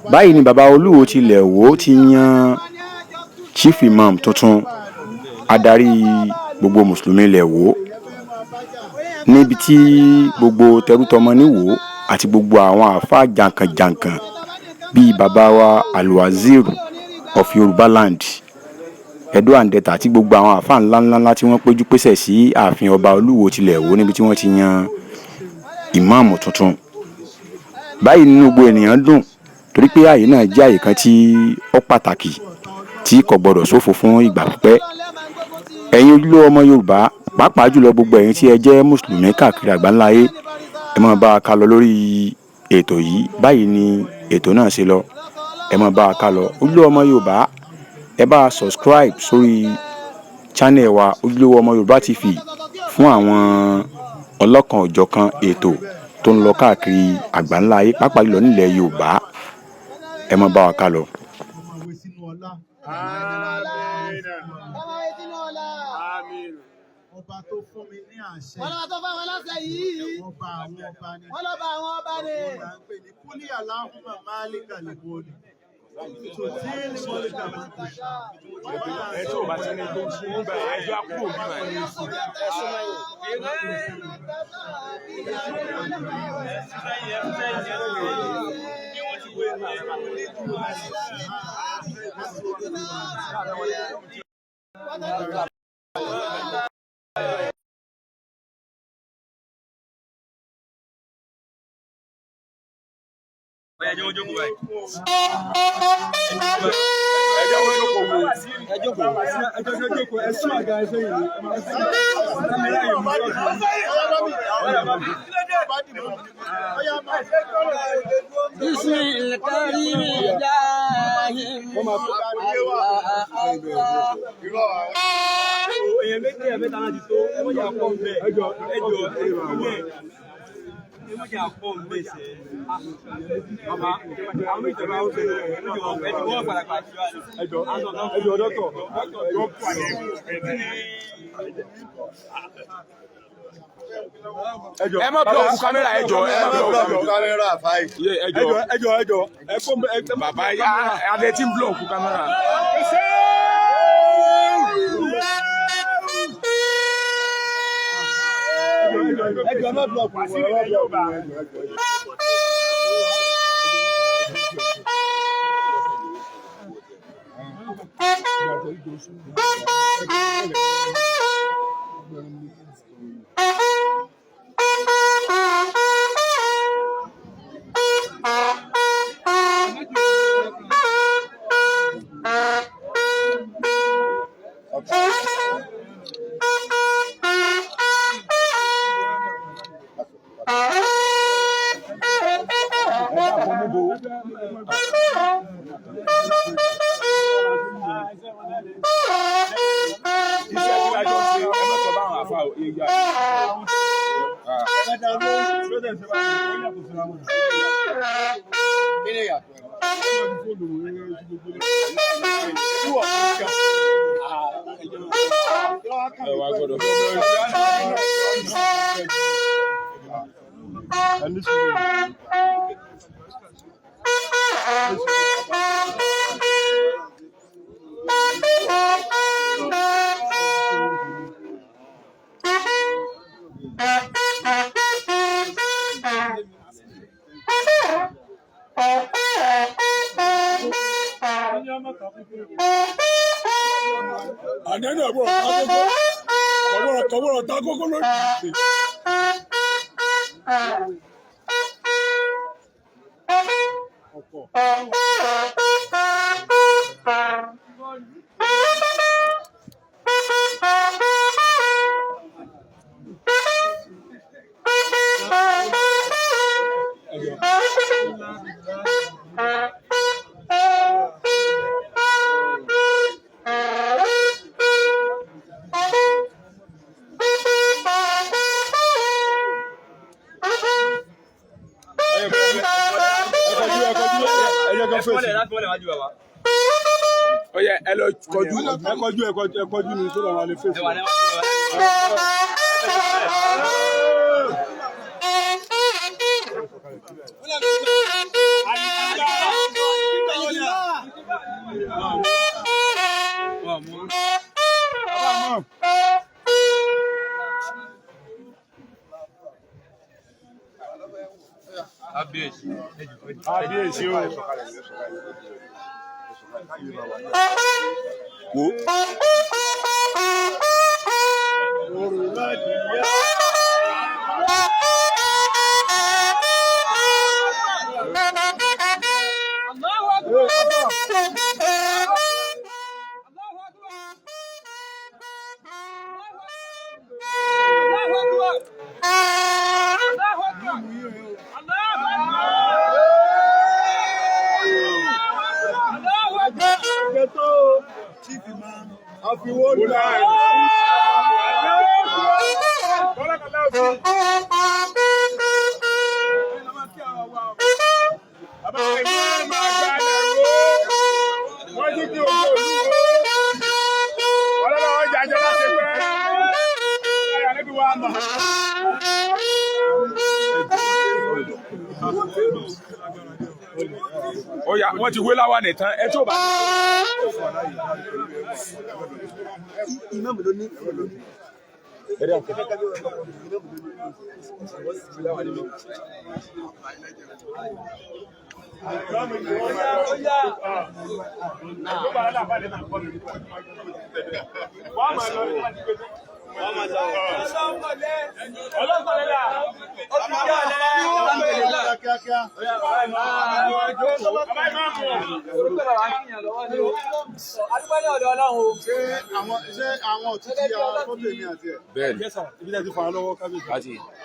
Báyìí ni bàbá Olúwo tilẹ̀ Ìwọ ti yan Chief Imam tuntun, adarí gbogbo mùsùlùmí ilẹ̀ Ìwó, níbi tí gbogbo tẹrútọmọ níwò àti gbogbo àwọn àáfàá jàǹkànjàǹkàn bíi bàbá wa Alwazir of Yorùbá land, Edo and Delta, àti gbogbo àwọn àáfàá ńláńlá tí wọ́n péjú pésẹ̀ sí ààfin ọba Olúwo tilẹ̀ Ìwó, níbi tí wọ́n ti yan ìmáàmù tuntun. Báyìí nínú gbogbo ènìyàn dùn torí pé ààyè náà jẹ́ àyè kan tí ó pàtàkì tí kò gbọdọ̀ ṣòfò fún ìgbà pípẹ́. Ẹ̀yin ojúlówó ọmọ Yorùbá, pàápàá jùlọ gbogbo ẹ̀yin tí ẹ jẹ́ mùsùlùmí káàkiri àgbáńlá ayé, ẹ máa bá a ká lọ lórí ètò yìí. Báyìí ni ètò náà ṣe lọ, ẹ máa bá a ká lọ. Ojúlówó ọmọ Yorùbá, ẹ bá a subscribe sórí channel wa, Ojúlówó Ọmọ Yorùbá TV, fún àwọn ọlọ́kan òjọ̀kan ètò tó ń lọ káàkiri àgbáńlá ayé, pàápàá jùlọ nílẹ̀ Yorùbá. Ẹ máa bá wa ká lọ. Ọmọwé sínú ọlá. Àmín. Ọba tó fún mi ní àṣẹ. Wọ́n lọ́ba tó fáwọn aláṣẹ yìí. Ọba àwọn ọba ni. Wọ́n lọ́ba àwọn ọba ni. Òun là ń pè ní kúlí aláhùnmá máàlíkà lè bọ́ọ̀lì. Tòtí ní mọ́líkà máa ń tẹ̀sán. Ẹ tí ò bá ti ní tó ń ṣe nígbà ẹjọ́ á kúrò nígbà yẹn. Ẹ jẹ́ wọ́n jókòó báyìí. Ẹ jẹ́ wọ́n jókòó wo. Ẹ jókòó, ẹ jókòó, ẹ sún àga ẹsẹ yìí. بسم الكريم إلهي الله. Èèyàn méjì ẹ̀ mẹ́ta náà ti tó, ẹ mọ̀jà pọ̀ ń bẹ̀, ẹ jọ, ẹ jọ, ẹ ilé, ẹ mọ̀jà pọ̀ ń bẹ̀ sẹ́. Bàbá, àwọn méjì bá ń bẹ̀, ẹ ti wọ́n padà pàṣẹ. Ẹ jọ, ẹ jọ, dọ́tọ̀. Ẹ má búlọ̀kù kámẹ́rà, ẹ jọ, ẹ má búlọ̀kù kámẹ́rà fáì. ẹ jọ, Ẹ jọ, ẹ jọ, ẹ kó ẹ. Bàbá yá adé tí ń búlọ̀kù kámẹ́rà. Ẹ jọ, ẹ má búlọ̀kù, ẹ má búlọ̀kù. Iṣẹ́ tí a jọ ṣe, ẹ má sọ báwọn àfa ò ìyá. Ẹ wá gbọ́dọ̀. Àná náà bọ̀ ta kókó, kọ̀wọ́rọ̀ ta kókó lórí. Ẹ kọjú, ẹ kọjú, ẹ jẹ́ ká fèsì. Ó yẹ ẹ lọ kọjú. Ẹ kọjú, ẹ kọjú, ẹ kọjú ni sódà wà lè fèsì. Kábíyèsí o. Wo. Wọ́n ti kí ojú olúwo. Ọlọ́run ọjà jẹ́ láti pẹ́. Ẹ̀yà níbi wa mọ̀. Ó yá, wọ́n ti wé láwa nìtàn ẹ tó bá. Kíákíá. Ṣé àwọn òtítì ya fọ́tò èmi àti ẹ̀? Bẹ́ẹ̀ni. Ibi tí a ti fà á lọ́wọ́ kábíyèsí. Láti.